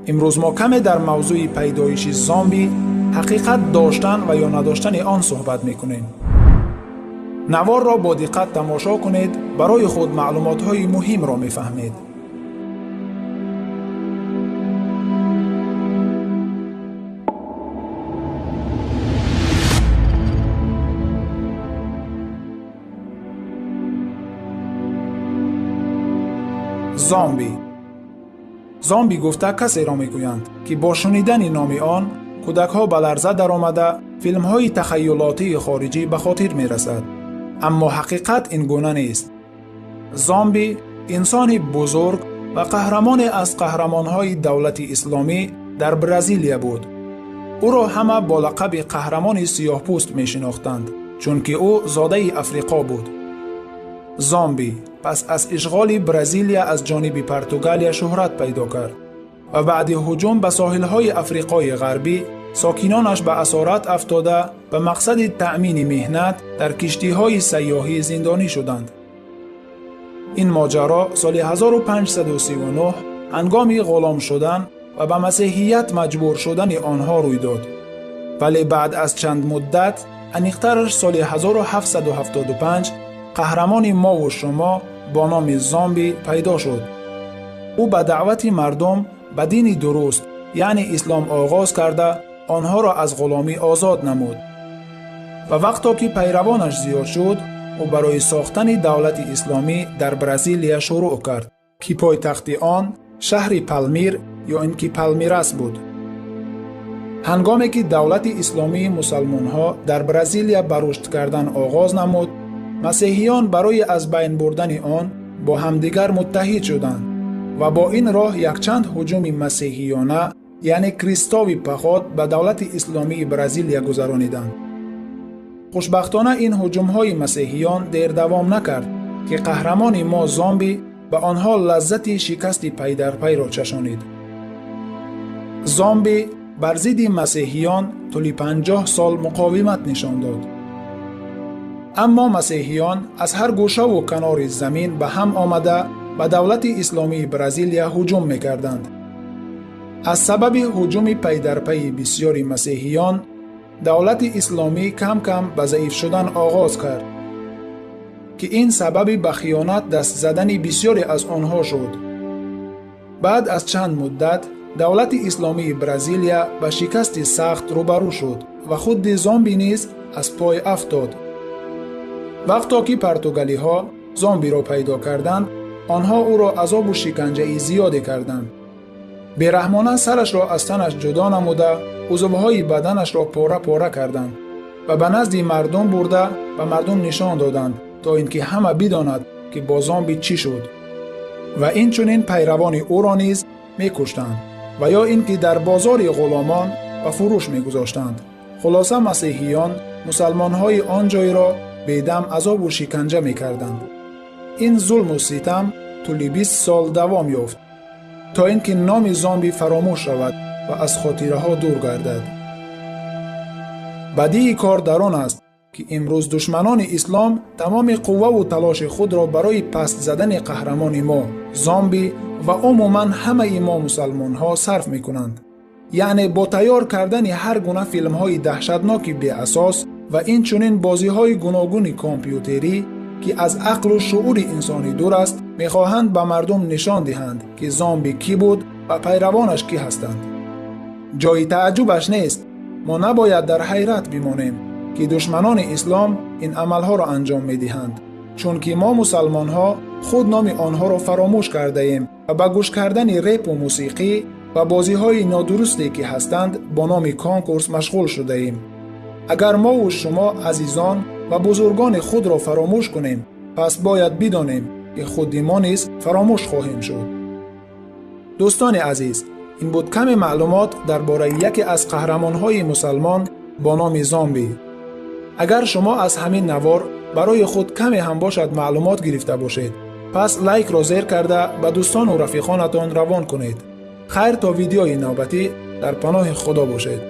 Имрӯз мо каме дар мавзӯи пайдоиши зомби, ҳақиқат доштан ва ё надоштани он суҳбат мекунем. Наворро бо диққат тамошо кунед, барои худ маълумотҳои муҳимро мефаҳмед. Зомби. Зомби гуфта касеро мегӯянд, ки бо шунидани номи он кӯдакҳо ба ларза даромада, филмҳои тахайюлотии хориҷӣ ба хотир мерасад. Аммо ҳақиқат ин гуна нест. Зомби инсони бузург ва қаҳрамоне аз қаҳрамонҳои давлати исломӣ дар Бразилия буд. Ӯро ҳама бо лақаби қаҳрамони сиёҳпӯст мешинохтанд, чунки ӯ зодаи Африқо буд. Зомби пас аз ишғоли Бразилия аз ҷониби Португалия шӯҳрат пайдо кард ва баъди ҳуҷум ба соҳилҳои Африқои Ғарбӣ сокинонаш ба асорат афтода, ба мақсади таъмини меҳнат дар киштиҳои сайёҳӣ зиндонӣ шуданд. Ин моҷаро соли 1539 ҳангоми ғулом шудан ва ба масеҳият маҷбур шудани онҳо рӯй дод. Вале баъд аз чанд муддат, аниқтараш соли 1775, қаҳрамони мову шумо бо номи зомби пайдо шуд. Ӯ ба даъвати мардум ба дини дуруст, яъне ислом, оғоз карда, онҳоро аз ғуломӣ озод намуд. Ва вақто ки пайравонаш зиёд шуд, ӯ барои сохтани давлати исломӣ дар Бразилия шурӯъ кард, ки пойтахти он шаҳри Палмир ё ин ки Палмирас буд. Ҳангоме ки давлати исломии мусалмонҳо дар Бразилия ба рушд кардан оғоз намуд, масеҳиён барои аз байн бурдани он бо ҳамдигар муттаҳид шуданд ва бо ин роҳ якчанд ҳуҷуми масеҳиёна, яъне кристови поход, ба давлати исломии Бразилия гузарониданд. Хушбахтона, ин ҳуҷумҳои масеҳиён дердавом накард, ки қаҳрамони мо зомби ба онҳо лаззати шикасти пайдарпайро чашонид. Зомби бар зидди масеҳиён тӯли 50 сол муқовимат нишон дод. Аммо масеҳиён аз ҳар гӯшаву канори замин ба ҳам омада, ба давлати исломии Бразилия ҳуҷум мекарданд. Аз сабаби ҳуҷуми пайдарпайи бисёри масеҳиён давлати исломӣ кам кам ба заиф шудан оғоз кард, ки ин сабаби ба хиёнат даст задани бисёре аз онҳо шуд. Баъд аз чанд муддат давлати исломии Бразилия ба шикасти сахт рӯбарӯ шуд ва худи зомби низ аз пой афтод. Вақто ки португалиҳо зомбиро пайдо карданд, онҳо ӯро азобу шиканҷаи зиёде карданд. Бераҳмона сарашро аз танаш ҷудо намуда, узвҳои баданашро пора пора карданд ва ба назди мардум бурда, ба мардум нишон доданд, то ин ки ҳама бидонад, ки бо зомби чӣ шуд. Ва инчунин пайравони ӯро низ мекуштанд ва ё ин ки дар бозори ғуломон ба фурӯш мегузоштанд. Хулоса, масеҳиён мусалмонҳои он ҷойро бедам азобу шиканҷа мекарданд. Ин зулму ситам тӯли 20 сол давом ёфт, то ин ки номи зомби фаромӯш шавад ва аз хотираҳо дур гардад. Бадии кор дар он аст, ки имрӯз душманони ислом тамоми қувваву талоши худро барои паст задани қаҳрамони мо зомби ва умуман ҳамаи мо мусалмонҳо сарф мекунанд, яъне бо тайёр кардани ҳар гуна филмҳои даҳшатноки беасос ва инчунин бозиҳои гуногуни компютерӣ, ки аз ақлу шуури инсонӣ дур аст, мехоҳанд ба мардум нишон диҳанд, ки зомби кӣ буд ва пайравонаш кӣ ҳастанд. Ҷои тааҷҷубаш нест. Мо набояд дар ҳайрат бимонем, ки душманони ислом ин амалҳоро анҷом медиҳанд, чунки мо мусалмонҳо худ номи онҳоро фаромӯш кардаем ва ба гӯш кардани репу мусиқӣ ва бозиҳои нодурусте, ки ҳастанд бо номи конкурс, машғул шудаем. Агар мову шумо азизон ва бузургони худро фаромӯш кунем, пас бояд бидонем, ки худи мо низ фаромӯш хоҳем шуд. Дӯстони азиз, ин буд каме маълумот дар бораи яке аз қаҳрамонҳои мусалмон бо номи зомби. Агар шумо аз ҳамин навор барои худ каме ҳам бошад маълумот гирифта бошед, пас лайкро зер карда, ба дӯстону рафиқонатон равон кунед. Хайр, то видеои навбатӣ дар паноҳи Худо бошед.